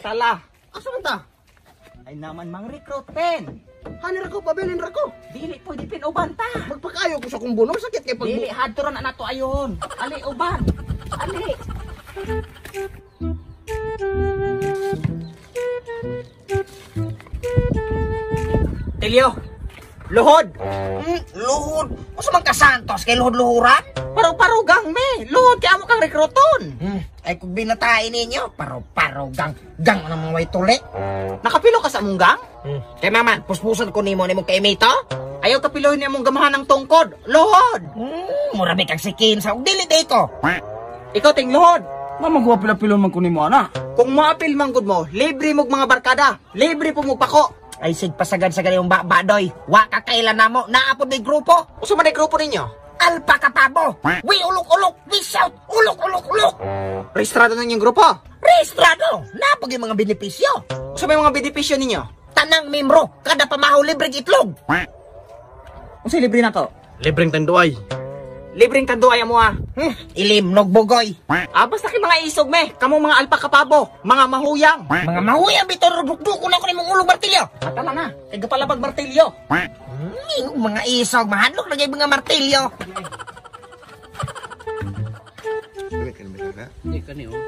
Tala. Asa man ta? Ay naman mang recruit pen. Hanir ako, pabilin ra ko. Dili pwede pen uban ta. Magpakayo ko sa kong bunong sakit kay pag Dili hadto ra na nato ayon. Ali uban. Ali. Tilyo. Luhod. Luhod. Usa man ka Santos kay luhod-luhuran? Paro-paro gang me. Luhod kay amo kang rekruton. Ay kung binatain ninyo, paro-paro gang gang ang mga way tuli. Nakapilo ka sa among gang? Kay mama, puspusan ko nimo nimong kaimito. Ayaw kapilohin ni among gamahan ng tungkod. Luhod. Mura may kag sikin sa og dili day ko. Ikaw ting luhod. Mama, pila-pilo man ko nimo ana. Kung moapil man gud mo, libre mog mga barkada. Libre po mo pako. Ay sig pasagad-sagad yung badoy. Wa ka kailan namo, naa pod may grupo. Usa man ay grupo ninyo? Alpa kapabo. We ulok-ulok, we shout, ulok-ulok-ulok. Rehistrado na inyong grupo. Rehistrado, naa pod yung mga benepisyo. Usa may mga benepisyo ninyo? Tanang membro, kada pamahaw libre itlog. Unsa libre na to? Libreng tanduay. Libreng tanduay amo ah. Ilim nog bugoy. Ah, basta kay mga isog me, kamong mga alpa kapabo, mga mahuyang. Mga mahuyang bitaw rudukdukon ako nimong ulong martilyo. Atala na, kay gapalabag martilyo. Mga isog, mahadlok na kay mga martilyo. Hindi ka ni oh.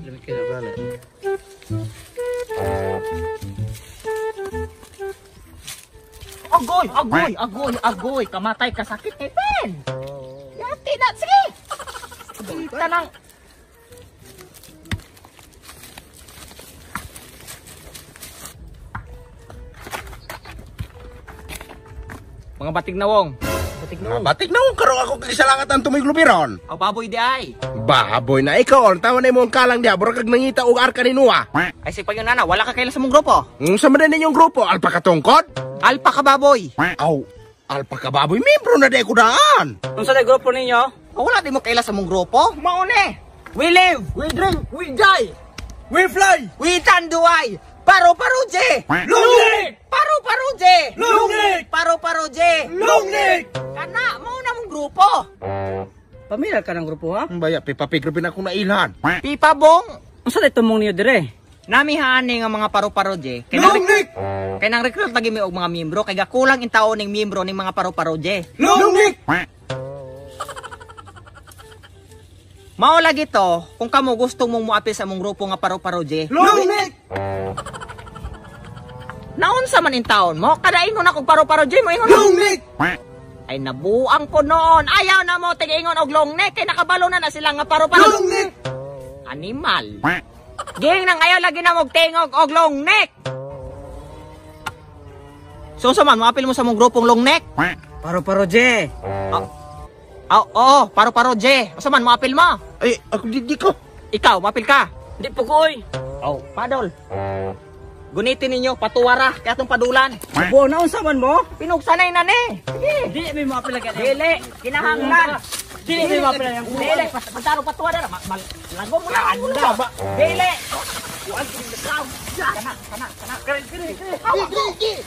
Lamig ka na bala. Agoy, agoy, agoy, agoy, kamatay ka sakit eh, Ben. Yati na, sige. Kita lang. Mga batig na wong. Batik na wong karon ako kay ang tumiglubiron. Aw baboy di ay. Baboy na ikaw, tawa na imong kalang diha, murag kag nangita og arka ni Noah. Ay sige pag yun nana, wala ka kaila sa mong grupo. Unsa man ninyong grupo, alpa katungkod? Alpa kababoy. Aw, alpa kababoy, membro na di ko daan. Unsa day grupo ninyo? Oh, wala di mo kaila sa mong grupo. Maune. We live, we drink, we die, we fly, we tanduay. Paro-paro je. Long neck. Paro-paro je. Long neck. Paro-paro je. Long neck. Kana mao na mong grupo. Pamilya ka ng grupo ha? Baya pipa pig na akong nailhan. Pipa bong. Unsa day tumong niyo dire? Namihaan ni nga mga paro-paro je. Long neck. Kay nang recruit lagi mi og mga miyembro kay gakulang in taon ning miyembro ning mga paro-paro je. Long neck. Mao lagi to kung kamo gusto mong moapil sa mong grupo nga paro-paro je. Long neck. Naunsa man in taon mo? Kada ingon ako paro-paro je mo ingon. Long neck. Ay nabuang ko noon. Ayaw na mo tig-ingon og long neck kay nakabalo na na sila nga paro-paro. Long neck. Animal. Ging nang ayaw lagi na mog tingog og long neck. So unsa man moapil mo sa mong grupong long neck? Paro-paro je. Oh, oo, paro-paro je. Unsa man moapil mo? Ay, ako di ko. Ikaw moapil ka? Di po ko oy. Oh, padol. Gunitin ninyo patuwara kay atong padulan. Buo na unsa man mo? Pinugsanay na ni. Sige. Dili may moapil lagi. Dili, kinahanglan. Dili may moapil lagi. Dili, pagtaro patuwara ra. Lago mo na. Ano ba? Dili. Kana, kana, kana. Kiri, kiri, kiri.